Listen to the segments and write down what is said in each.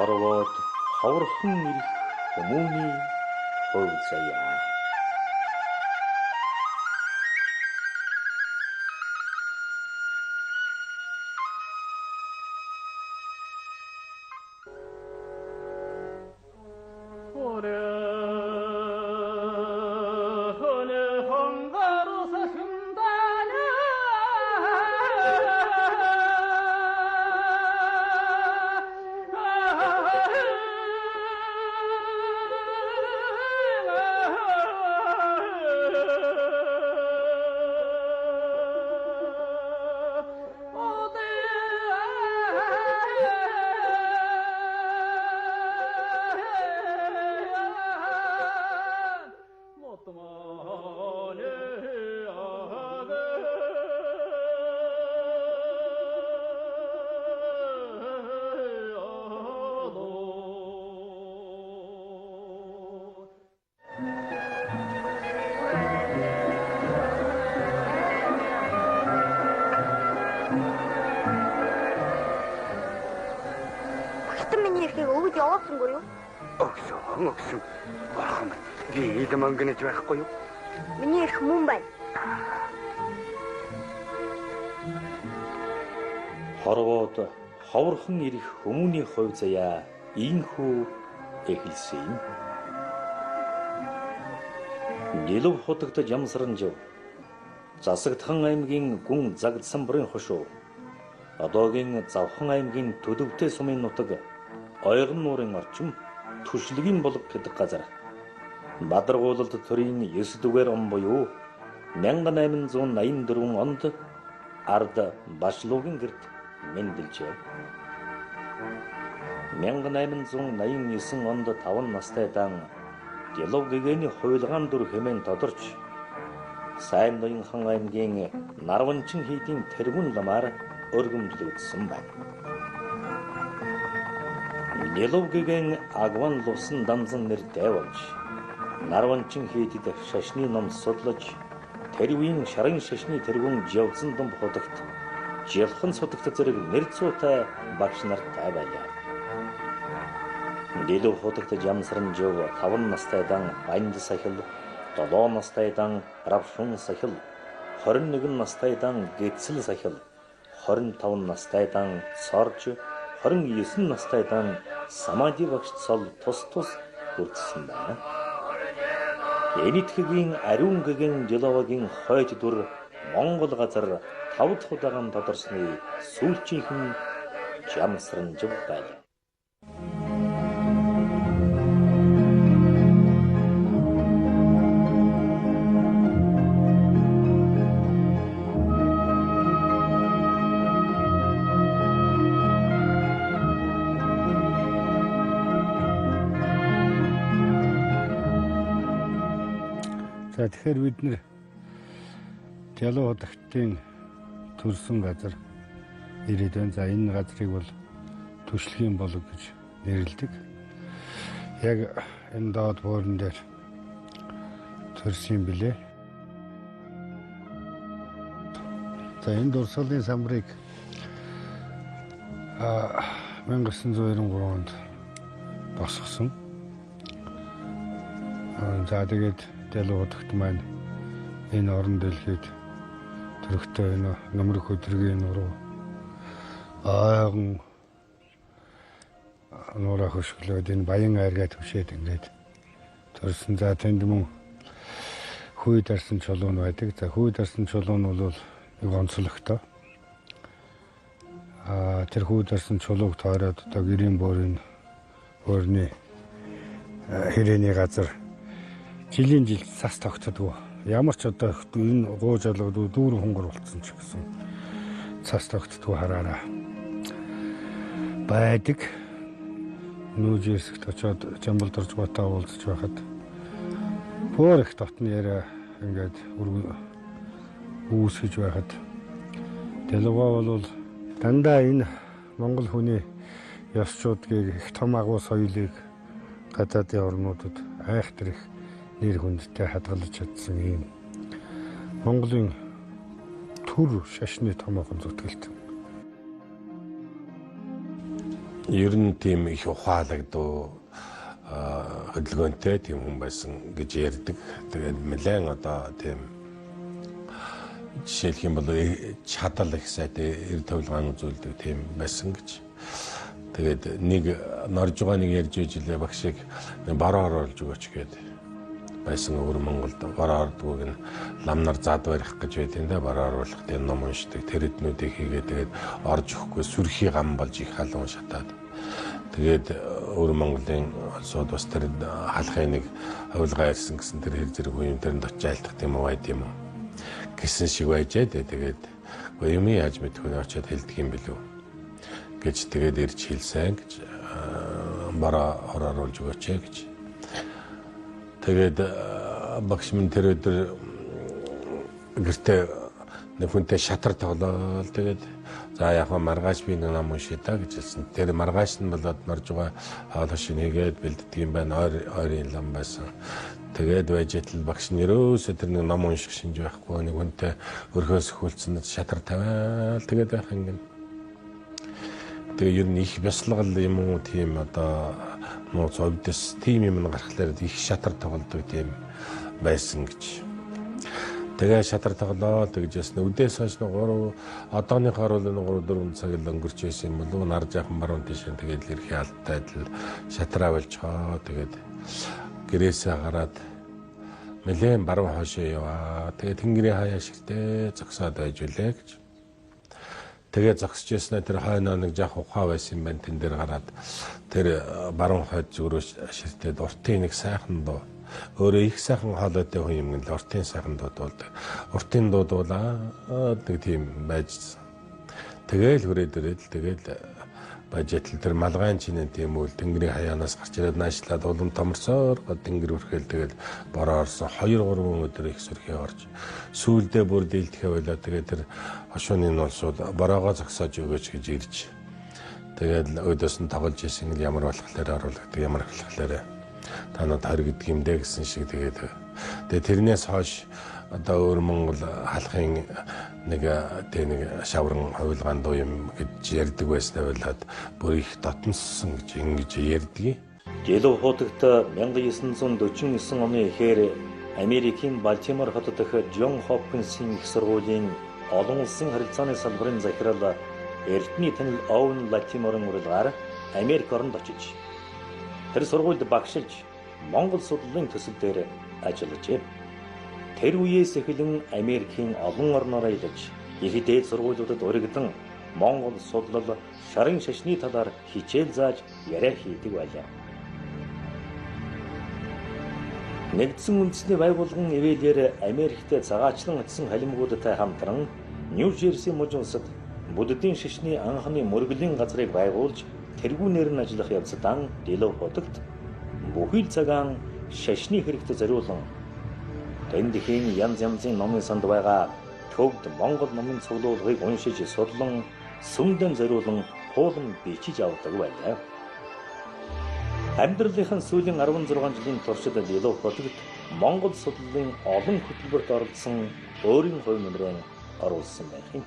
Хорвоод ховорхон ирэх хүмүүний хувь заяа. Өгсөн. Бурхан минь, би эд мөнгөнөж байхгүй юу? Миний эрх мөн байна. Хорвоод ховорхон ирэх хүмүүний хувь заяа ийхүү эхэлсэн юм. Нилэв хутагт Жамсаранжив Засагдхан аймгийн гүн Загдсамбарын хошуу, одоогийн Завхан аймгийн Төдөвтэй сумын нутаг, Ойгон нуурын орчим Түшлэгийн булаг гэдэг газар Бадаргуулалд төрийн 9 дугаар он буюу 1884 онд ард Башлуугийн гэрт мэндэлжээ. 1889 онд 5 настай дан Дэлов гэгээний хувилгаан дүр хэмээн тодорч Сайн ноён хан аймгийн Нарванчин хийдийн тэргүүн ламаар өргөмжлөгдсөн байна. Нэлов гэгээн Агван лувсан дамзан нэртэй болж Нарванчин хийдэд шашны ном судлаж тэр үеийн шарын шашны тэргүүн Жавзан думб худагт Жилхан судагт зэрэг нэр зүйтэй багш нартай байлаа. Дэлөв худагт Жамсаранжив 5 настай дан Банд сахил, 7 настай дан Равшун сахил, 21 настай дан Гэцэл сахил, 25 настай дан Сорж, 29 настай дан Самади багш цол тус тус хүртсэн байна. Энэтхэгийн ариун гэгээн Диловагийн хойд дүр Монгол газар 5 дахь удаан тодорсны сүүлчийнхэн Жамсаранжив байлаа. За тэгэхээр бид нэр Дэлов худагтын төрсөн газар ирээд байна. За энэ газрыг бол Түшлэгийн болог гэж нэрлэдэг. Яг энэ доод буурн дээр төрсөн юм билээ. За энэ дурсгалын самбарыг 1993 онд босгосон. За тэгээд Дэлов худагт маань энэ орон дэлхийд төрөгтэй энэ нөмрөх өдргийн нуруу ойгон нуураа хөшглөөд энэ баян айргаа түшээд ингээд төрсөн. За тэнд мөн хүй дарсан чулуун байдаг. За хүй дарсан чулуун бол нэг онцлогтой. Тэр хүй дарсан чулууг тойроод одоо гэрийн буурын буурны хэрээний газар жилийн жил цас тогтдоггүй. Ямар ч одоо энэ гууж алгадгүй дүүрэн хунгар болцсон ч гэсэн цас тогтдоггүй хараараа байдаг. Нүүж хэсэгт очоод Жамбал доржгоотой уулзч байхад бүр их дотны яриа ингээд үүсгэж байхад Дэлгөө бол дандаа энэ Монгол хүний ёсчуудгийг их том агуу соёлыг гадаадын орнуудад айхтар их нэр хүндтэй хадгалж чадсан ийм Монголын төр шашны томоохон зүтгэлт. Ер нь тийм их ухаалаг дуу хөдөлгөөнтэй тийм хүн байсан гэж ярьдаг. Тэгээд нэлээд одоо тийм жишээлх юм бол чадал их сайтай эр төвлган үзүүлдэг тийм байсан гэж. Тэгээд нэг норж байгаа нэг ярьж байж лээ багшийг бараа оруулж өгөөч гээд байсан. Өвөр Монголд бараа ордгүйг нь ламнар зад барих гэж байт юм да. Бараа оруулах тийм ном уншдаг тэр эднүүдийг хийгээд тэгээд орж өгөхгүй сүрхий гам болж их халуун шатаад. Тэгээд өвөр Монголын улсууд бас тэр халахын нэг хувилгаа ярьсан гэсэн тэр хэр зэрэг хүн юм тэрэнд очиж айлтгах юм уу байд юм уу гэсэн шиг байжээ. Тэгээд юм яаж мэдэх вэ, очиод хэлдэг юм билүү гэж тэгээд ирж хэлсэн гэж, бараа оруулж өгөөч гэж. Тэгээд багш минь тэр өдөр гэртээ нэг хүнтэй шатар тоглоол. Тэгээд за яг маргааш би нэг ном уншия та гэж хэлсэн. Тэр маргааш нь болоод норж байгаа хоол хошин хийгээд бэлддэг юм байна. Ойрын лам байсан. Тэгээд байж итл багш нь ерөөсөө тэр нэг ном унших шинж байхгүй, нэг хүнтэй өрхөөс хөлцсөн шатар тавиал тэгээд байх юм. Тэгээ ер нь их бясалгал юм уу тийм одоо нууц овдос тийм юм гарахлаар их шатар тоглодог тийм байсан гэж. Тэгээ шатар тоглоо тэгж ясна. Үдээс хойш 3 одооныхоор бол 3 4 цаг л өнгөрч байсан юм болов уу? Нар жаахан баруун тийш тэгээд л ирэхээ алдтай л шатраа болчихоо. Тэгээд гэрээсээ гараад нэлээд баруун хойшоо яваа. Тэгээд тэнгэрийн хаяа шигтэй зогсоод байж үлээ гэж. Тэгээ зогсож яснаа тэр хойноо нэг жаах ухаа байсан юм байна. Тэн дээр гараад тэр баруун хойд зүгрөө ширтээд уртын нэг сайхан дуу. Өөрөө их сайхан хоолойтой хүн юм гэнэ л уртын сайхан дуу дуулдаг. Уртын дуу дуулаад нэг тийм байжсан. Тэгээл хүрээд ирээд л тэгээл бажетл тэр малгайн чинэн тийм үйл тэнгэрийн хаяанаас гарч ирээд наашлаад улам томорсоор тэнгэр үрхээл тэгэл бороо орсон. 2 3 өдөр их сүрхий орж сүүлдээ бүр дийлдэхэ байлаа. Тэгээд тэр хошууны улсууд бороогоо зогсоож өгөөч гэж ирж тэгээд өөдөөс нь тоглож исэн л ямар болохоор оруулагдаг, ямар болохоор та надад хоригддаг юм дээ гэсэн шиг. Тэгээд тэрнээс хойш одоо өөр Монгол халахын нэг тэг нэг шавран хувилгаан дуу юм гэж ярьдаг байснаа болоод бүр их дотноссон гэж ингэж ярьдаг. Дэлүү хутагт 1949 оны эхээр Америкийн Балтимор хот дахь Джон Хопкинсийн их сургуулийн олон улсын харилцааны салбарын захирал эрдний танил Оуэн Латиморын урилгаар Америк оронд очиж тэр сургуульд багшилж Монгол судлалын төсөл дээр ажиллажээ. Тэр үеэс эхлэн Америкийн олон орноор аялаж, их дээд сургуулиудад уригдан Монгол судлал, шарын шашны талаар хичээл зааж яриа хийдэг байлаа. Нэгдсэн үндэсний байгууллагын ивэлээр Америкт цагаачлан очсон халимгуудтай хамтран Нью Жерси мужи улсад буддийн шашны анхны мөргөлийн газрыг байгуулж тэргүүнээр нь ажиллах явцдаан Дэлүү хотогт бүхий л цагаан шашны хэрэгт зориулан тэндхийн янз янзын номын санд байгаа төвд Монгол номын цуглуулгыг уншиж судлан сүмдэн зориулан хуулан бичиж авдаг байлаа. Амьдралынхаа сүүлийн 16 жилийн туршид Дэлүү хотогт Монгол судлалын олон хөтөлбөрт оролцсон өөрийн хувь нэмрээ оруулсан байх юм.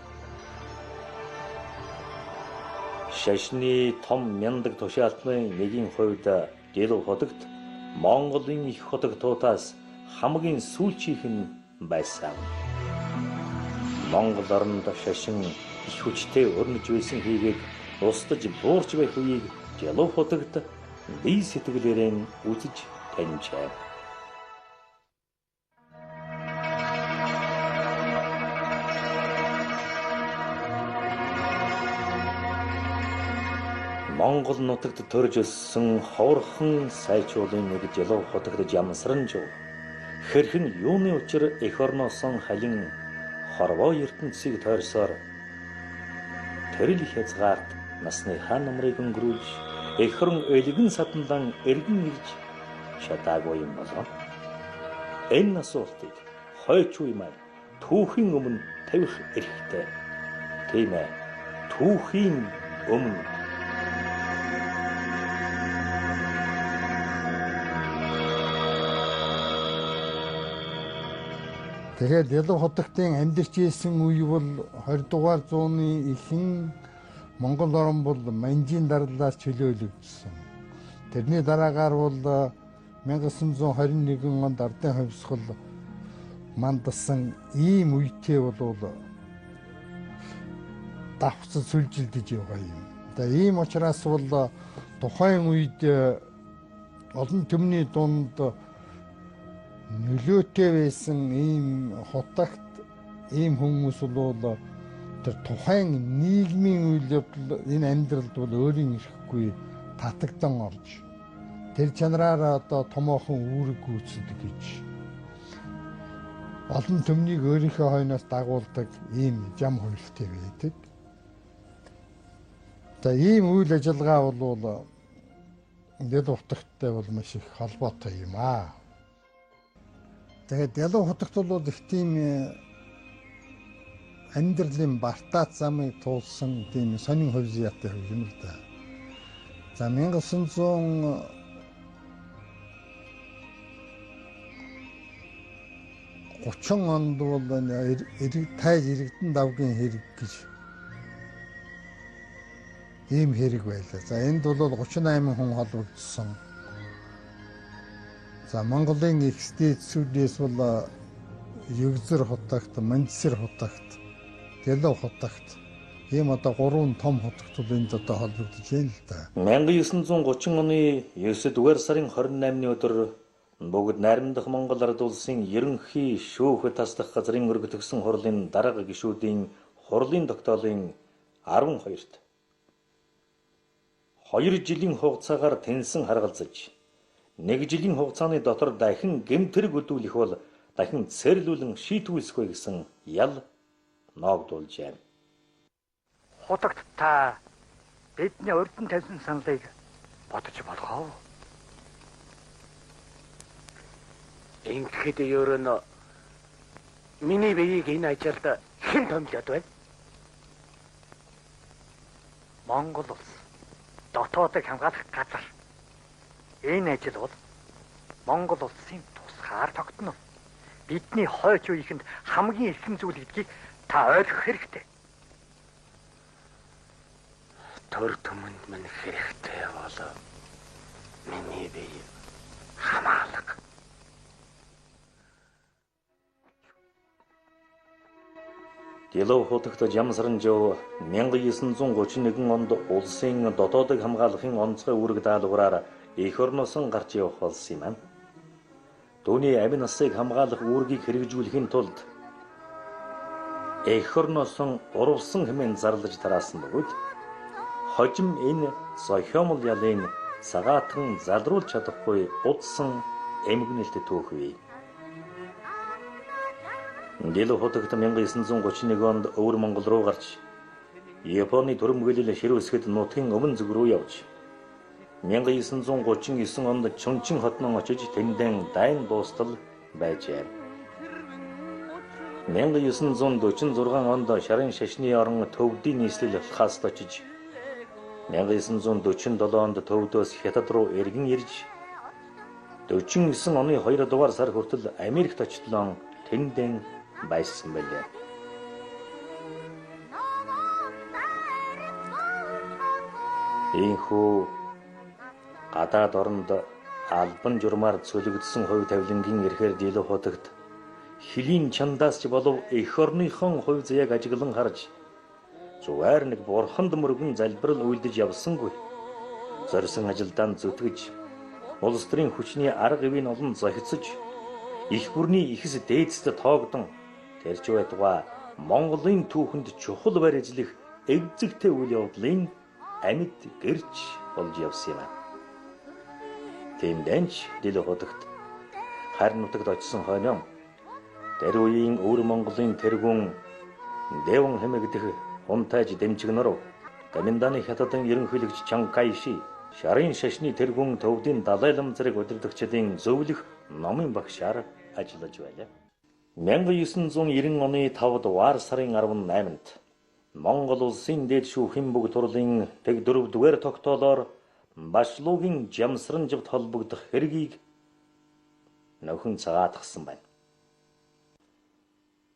Шашны том мяндаг тушаалтны нэгийн хувьд Дэлүү хотогт Монголын их хотогтуудаас хамгийн сүүлчийнх нь байсан. Монгол оронд шашин их хүчтэй өрнөж байсан хийгээд устж буурч байх үеийг Дэлүү хотогт бие сэтгэлээрээ үзэж таньжээ. Монгол нутагт төрж өссөн ховорхон сайчуулын нэг Дэлүү хотогт Жамсранжуу хэрхэн юуны учир эх орноосон халин хорвоо ертөнцийг тойрсоор тэрл хязгаарт насныхаа намрыг өнгөрүүлж эх орон элгэн саданлан эргэн ирж чадаагүй юм болов. Энэ асуултыг хойч үе маань түүхийн өмнө тавих эрхтэй. Тийм ээ, түүхийн өмнө. Тэгэхээр Дэлүү хотогтын амьдарч исэн үе бол 20 дугаар зууны ихэнх Монгол орн бол Манжийн дарлаас чөлөөлөгдсөн. Тэрний дараагаар бол 1921 онд ардын хувьсгал мандасан ийм үетэй бол давхц сүлжилдэж байгаа юм. За ийм учраас бол тухайн үед олон түмний дунд нөлөөтэй байсан ийм хутагт ийм хүмүүс бол тэр тухайн нийгмийн үйл явдал энэ амьдралд бол өөрийн эрхгүй татагдан орж тэр чанараараа одоо томоохон үүрэг гүйцэтгэдэг гэж олон түмнийг өөрийнхөө хойноос дагуулдаг ийм жам хуйлтай байдаг. За ийм үйл ажиллагаа бол Дэлүү хутагттай бол маш их холбоотой юм аа. Тэгээд Дэлүү хутагт бол их тийм амьдралын бартаат замыг туулсан тийм сонин хувьсяатай хувь юм л да. За 1930 онд бол тайз иргэдэн давгийн хэрэг гэж ийм хэрэг байлаа. За энд бол 38 хүн холбогдсон. За Монголын экспедицүүдээс бол Егзөр хутагт, Манчсэр хутагт, Дэлүү хутагт ийм одоо гурван том хутагт бол энд одоо холбогдож байна л да. 1930 оны 9 дугаар сарын 28-ны өдөр бүгд найрамдах Монгол Ард улсын ерөнхий шүүх таслах газрын өргөтгсөн хурлын дарга гишүүдийн хурлын тогтоолын 12-т 2 жилийн хугацаагаар тэнсэн харгалзаж 1 жилийн хугацааны дотор дахин гэмтэрэг өдүүлэх бол дахин цэрлүүлэн шийтгүүлсгүй гэсэн ял ноогдуулжээ. Хутагт та бидний урьдын тавьсан саналыг бодож болох уу? Ингэхэд ерөн миний биеийг энэ ажилд хэн томилоод байна? Монгол улс дотоодыг хамгаалах газар. Энэ ажил бол Монгол улсын тусгаар тогтнол. Бидний хойч үеийнхэнд хамгийн эрхэм зүйл гэдгийг та ойлгох хэрэгтэй. Төр түмэнд минь хэрэгтэй бол миний бие хамгаалга. Дэлүү хутагт Жамсаранжив 1931 онд улсын дотоодыг хамгаалахын онцгой үүрэг даалгавраар эх орноос гарч явах болсон юм. Түүний амин насыг хамгаалах үүргийг хэрэгжүүлэхийн тулд эх орноос урвсан хэмээн зарлаж тараасан бөгөөд хожим энэ зохиомол ялын цагаатан залруулж чадахгүй удсан эмгэнэлт түүхвээ. Дэлүү хутагт 1931 онд өвөр Монгол руу гарч Японы түрэмгийлэл ширүүсгэд нутгийн өмнө зүг рүү явж 1939 онд Чунчин хотноо очиж тэндэн дайн дуустал байжээ. 1946 онд шарын шашны орон төвдийн нийслэл Лхаст очиж 1947 онд төвдөөс Хятад руу эргэн ирж 49 оны 2 дугаар сар хүртэл Америкт очлон тэндэн байсан байлээ. Ийхүү гадаад оронд албан журмаар цөлөгдсөн хувь тавилангийн эрхээр Дэлүү хутагт хөлийн чандаас ч болов эх орныхон хувь заяаг ажиглан харж зүгээр нэг бурханд мөргөн залбирал үйлдэж явсангүй. Зорьсон ажилдаа зүтгэж улс төрийн хүчний арга хэвийг олон зохицож их гүрний ихэс дээдсд тоогдон тэрч байтугай Монголын түүхэнд чухал байр эзлэх эгзэгтэй үйл явдлын амьд гэрч болж явсан юм. Тийм дэнч Дэлүү хутагт харин нутагт очисон хойноо тэр үеийн өвөр Монголын тэргүүн Дэвэн хэмэгдэх хунтайж дэмжигнэр Гоминданы хятадын ерөнхийлөгч Чан Кайши шарын шашны тэргүүн төвдийн Далай лам зэрэг удирдагчдын зөвлөх номын багшаар ажиллаж байлаа. 1990 оны 5 дугаар сарын 18-нд Монгол улсын дээд шүүхийн бүгд хурлын тэг 4 дугаар тогтоолоор Башлуугийн Жамсаранживд холбогдох хэргийг нөхөн цагаатгсан байна.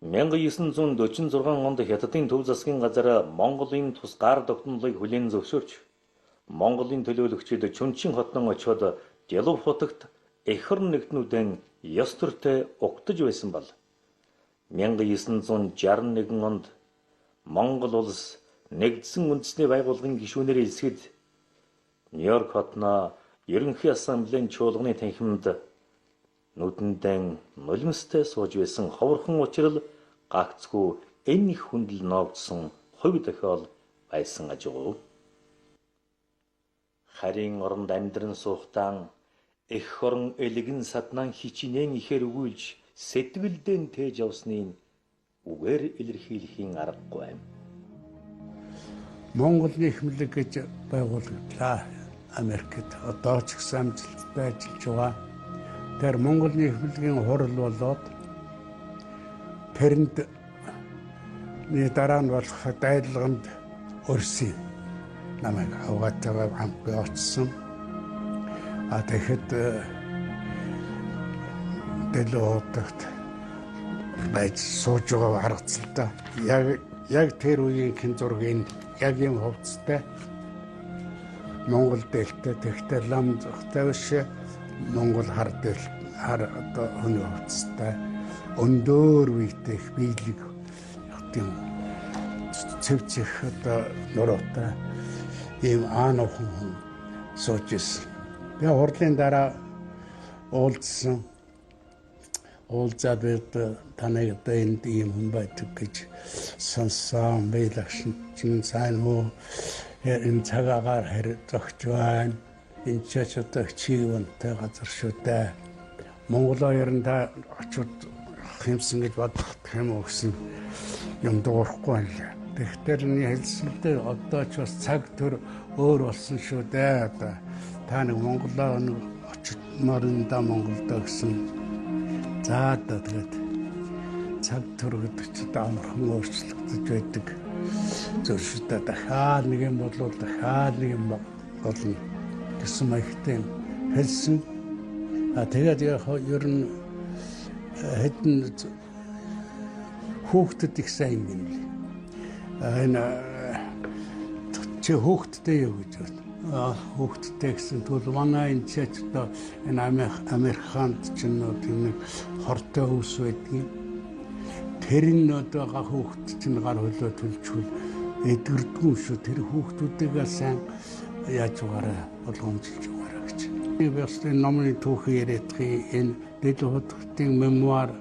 1946 онд Хятадын төв засгийн газар Монголын тусгаар тогтнолыг хүлээн зөвшөөрч Монголын төлөөлөгчид Чүнчин хотнон очиод Дэлүв хотогт эх орон нэгтнүүдэн ёс төртэй угтаж байсан бол 1961 онд Монгол улс нэгдсэн үндэсний байгууллагын гишүүнээр элсэхэд Нью-Йорк хотноо Ерөнхий Ассамблеийн чуулганы танхимд нүдэндэн нулимстай сууж байсан ховорхон учрал гагцгүй энэ их хүндэл ноогдсон хувь тохиол байсан ажиг. Харийн оронд амьдран суухдаа эх орон элэгэн саднан хичнээн ихээр өгүүлж сэтгэлдэн тээж явсныг үгээр илэрхийлэхийн аргагүй юм. Монголын эхмэлэг гэж байгуулагдлаа. Америкт одоо ч гэсэн амжилттай ажиллаж байгаа. Тэр Монголын эхмэлгийн хурал болоод тэрэнд нэг дараа нь болох дайдлаганд өрсөн. Намайг авгаатайгаа хамт очсон. А тэгэхэд Дэлүү хотогт байж сууж байгаа харгацалтай. Яг тэр үеийнхэн зургийг яг юм хувцастай Монгол дээлтэй, тэгтээ лам зохтой биш Монгол хар дээл хар одоо хүний хувцастай өндөр үетэй их биелэг тийм цэв цэх одоо нуруутай ийм аан ухан хүн сууж ирсэн. Би хурлын дараа уулзсан. Уулзаад би таныг одоо энд ийм хүн байдаг гэж сонссон. Би лагшин чинь сайн уу энэ цаг агаар хэр зогч байна. Энэ ч одоо чиг унтай газар шүү дээ. Монголоо ер нь та очиод хэмсэн гэж бодох юм уу гэсэн юм дуурахгүй байна. Тэгэхээр миний хэлсэлдээ одоо ч бас цаг төр өөр болсон шүү дээ. Одоо та нэг Монголоо нэг очимоор юм да Монголдо гэсэн. За одоо тэгээд цаг төр гэдэг чи одоо амархан өөрчлөгдөж байдаг зүйл шүү дээ. Дахиад нэг юм болвол дахиад нэг юм болно гэсэн маягтай хэлсэн. А тэгээд яг ер нь хэдэн хүүхдэд их сайн юм лээ. Энэ чи хүүхдтэй юу гэж байна. Хүүхдтэй гэсэн тэгвэл манай энэ ч одоо энэ Американд ч нэг хортой өвс байдгийг. Тэр нь одоо хүүхд чинь гар хөлөө төлчвөл эдгэрдгүй шүү. Тэр хүүхдүүдийгээ сайн яаж угаарай болгоомжилж угаарай гэж. Би бас энэ номын түүхий яриадхын энэ Дэлүү хотын мемуар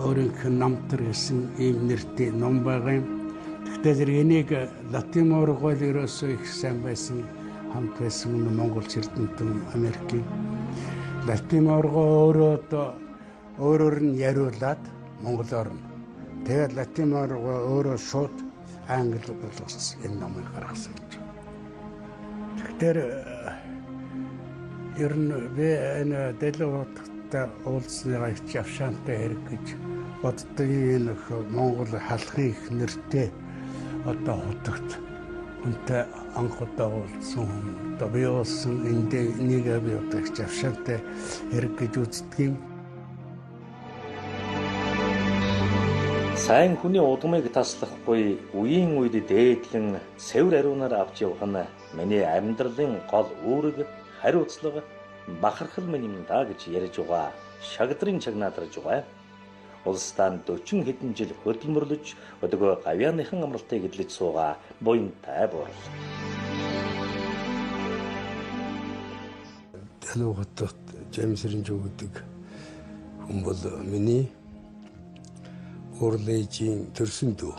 өөрийнх нь намтар гэсэн ийм нэртэй ном байгаа юм. Гэхдээ зэрэг энийг латин моргол ерөөсөө их сайн байсан хамт байсан Монгол эрдэмтэн Америкийн латин моргоо өөрөө одоо өөрөөр нь яриулаад монголоор нь. Тэгээд латин моргоо өөрөө шууд англи болгосон энэ номыг гаргасан гэж. Тэгэхээр ер нь би энэ Дэлүү хоттой уулзсныгаа их явшаантай хэрэг гэж боддог. Энэ Монгол халахын их нэртэй одоо хотогт хүнтэй анх удаа уулзсан хүн. Одоо би уулзсан энд энийг би одоо их явшаантай хэрэг гэж үздэг юм. Сайн хүний удмыг таслахгүй үеийн үед дээдлэн цэвэр ариунаар авч явах нь миний амьдралын гол үүрэг, хариуцлага, бахархал минь юм да гэж ярьж байгаа шагдрын чагнаадарж байгаа. Улсдаа 40 хэдэн жил хөдөлмөрлөж өдгөө гавьяаныхан амралтыг эдлэж суугаа буянтай буурал. Дэлүү хотод Жамсрын гэдэг хүн бол миний урлын төрсөн дүү.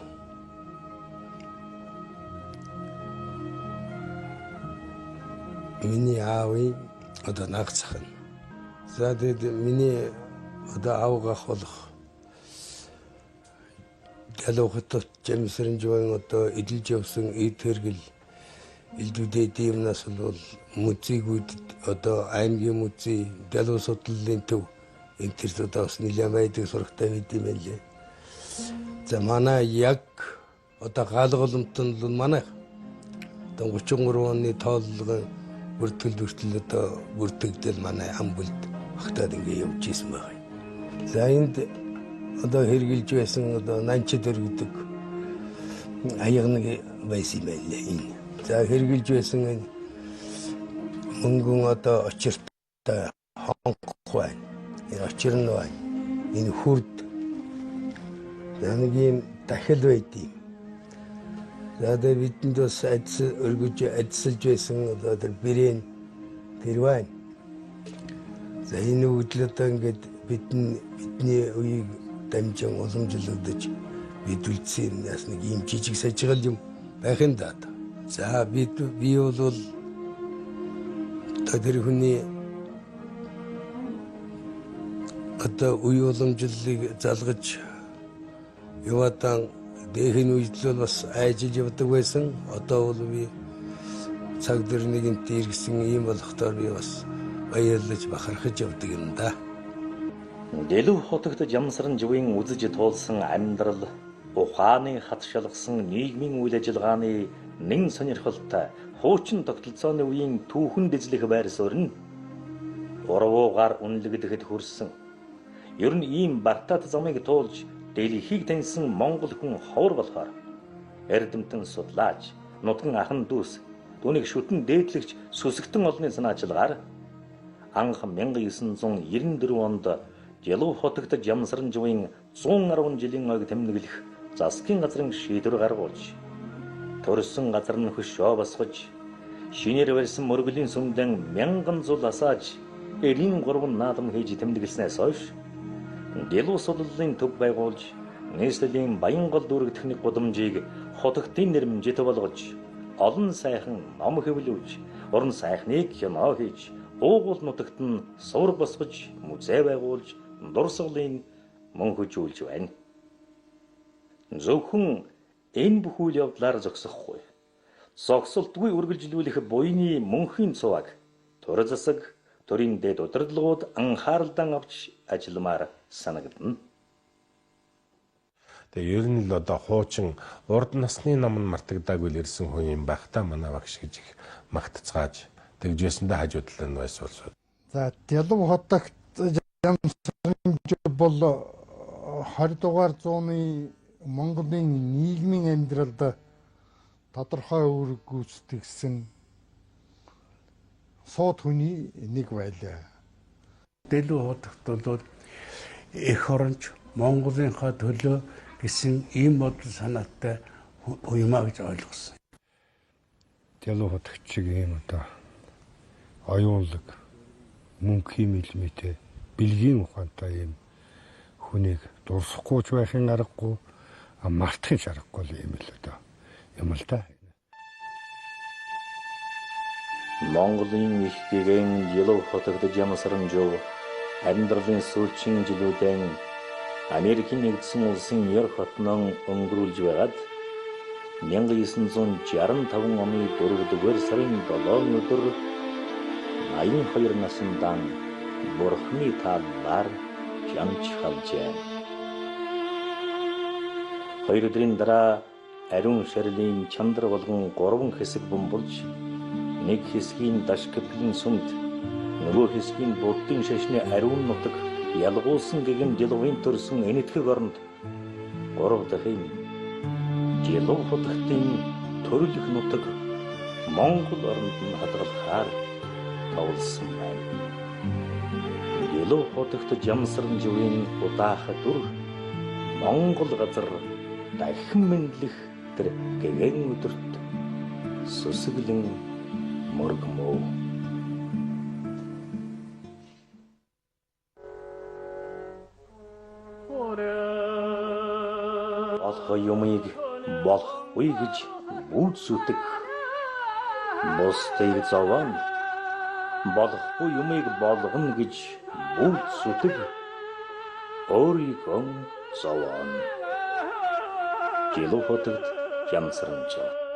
Миний аавын одоо нагцах нь. За тэгээд миний одоо авгах болох Дэлүү хотод Жамсрын одоо эдэлж явсан эд хэргэл элдвүүдээ юмнаас бол музейгүүд одоо аймгийн музей, Дэлүү судлалын төв энэ төр одоо бас нэлээд байдаг сурагтай байд юм байлээ. За манай яг одоо гаалголомт нь бол манайх одоо 33 оны тооллогын бүртгэл бүртэл одоо бүртгэгдэл манай ам бүлд багтаад ингэ явж исэн байгаа. За энд одоо хэрглэж байсан одоо нанчид өргөдөг аяганаг байсан юм байлээ энэ. За хэрглэж байсан энэ мөнгөн одоо очиртай хонх байна. Энэ очир нь байна. Энэ хүрд. За нэг юм дахил байдیں۔ За тэгээ бидэнд бас адис өргөж адисалж байсан одоо тэр брээн тэр байна. За энэ үйл одоо ингээд бидний үеийг дамжин уламжлагдаж бид үлдсэн юмнаас нэг ийм жижиг сажигал юм байх юм да. За би бол одоо тэр хүний одоо үе уламжлалыг залгаж яваадан дээхэн үед л бас айжиж явдаг байсан. Одоо бол би цаг дээр нэгэнт иргэсэн ийм болохдоор би бас баярлаж бахархаж явдаг юм да. Дэлөв хотогт Жамсаранживын үзэж туулсан амьдрал, ухааны хат шалгасан нийгмийн үйл ажиллагааны нэн сонирхолтой хуучин тогтолцооны үеийн түүхэн дэзлэх байр суурь нь урвуугаар үнэлэгдэхэд хүрсэн. Ер нь ийм бартат замыг туулж дэлхийг таньсан монгол хүн ховор болохоор эрдэмтэн судлаач, нутган ахан дүүс, түүнийг шүтэн дээдлэгч сүсгтэн олонны санаачилгаар анх 1994 онд Дэлөв хотогт Жамсаранживын 110 жилийн ойг тэмдэглэх засгийн газрын шийдвэр гаргуулж, төрсөн газар нь хөшөө босгож, шинээр барьсан мөргөлийн сүмдэн мянган зул асааж 93 наадам хийж тэмдэглэснээс хойш Дэлөв судлалын төв байгуулж, нийслэлийн Баянгол дүүрэг техник гудамжийг хотогтын нэрмжит болгож, олон сайхан ном хэвлүүлж, уран сайхныг кино хийж, уугуул нутагт нь сувар босгож, музей байгуулж, дурсгалын мөнхөжүүлж байна. Зөвхөн энэ бүх үйл явдлаар зогсохгүй. Зогсолтгүй үргэлжлүүлэх буйны мөнхийн цувааг төр засаг, төрийн дэд удирдлагууд анхааралдан авч ажилламаар санагдана. Тэгээ ер нь л одоо хуучин урд насны ном нь мартагдаагүй л ирсэн хүн юм байх та манай багш гэж их магтцгааж тэгж байсандаа хажуу талд нь байсан. За Дэлөв хотогт Жамсаранжив бол 20 дугаар зууны Монголын нийгмийн амьдралд тодорхой үүрэг гүйцэтгэсэн сууд хүний нэг байлаа. Дэлөв хотогт бол эх оронч Монголынхаа төлөө гэсэн ийм бодол санаатай уймаа гэж ойлгосон. Дэлөв хотогт чиг ийм одоо оюунлаг мөнхийн мэлмэтэй бэлгийн ухаантай ийм хүнийг дурсахгүй ч байхын аргагүй, мартахын ч аргагүй юм л одоо юм л та. Монголын их гэгэн Дэлөв хотогт Жамсаранжив амьдралын сүүлчийн жилүүдэн Америкийн нэгдсэн улсын Нью-Йорк хотноо өнгөрүүлж байгаад 1965 оны 4-р сарын 7-ны өдөр 82 насндаа Бурхны тааллаар жамч халжээ. Хоёр өдрийн дараа ариун шарилын чандар болгон 3 хэсэг бомболж, нэг хэсгийн Дашкаплийн сүмд, нөгөө хэсгийн буддын шашны ариун нутаг ялгуулсан гэгэн Дэлөвийн төрсөн энэтхэг оронд 3 дахин Дэлөв хотогтын төрөлх нутаг Монгол оронд нь хадгалахаар товлсон байна. Дэлөв хотогт Жамсаранживын удаах дүр Монгол газар дахин мэдлэх тэр гэгэн өдөрт сүсэглэн мөргмөө. Болох юмыг болохгүй гэж бүүцүтэх, бусдыг зовоон болохгүй юмыг болгоно гэж бүүцүтэх, өөрийгөө зовоон. Дэлөв хотогт Жамсаранжив.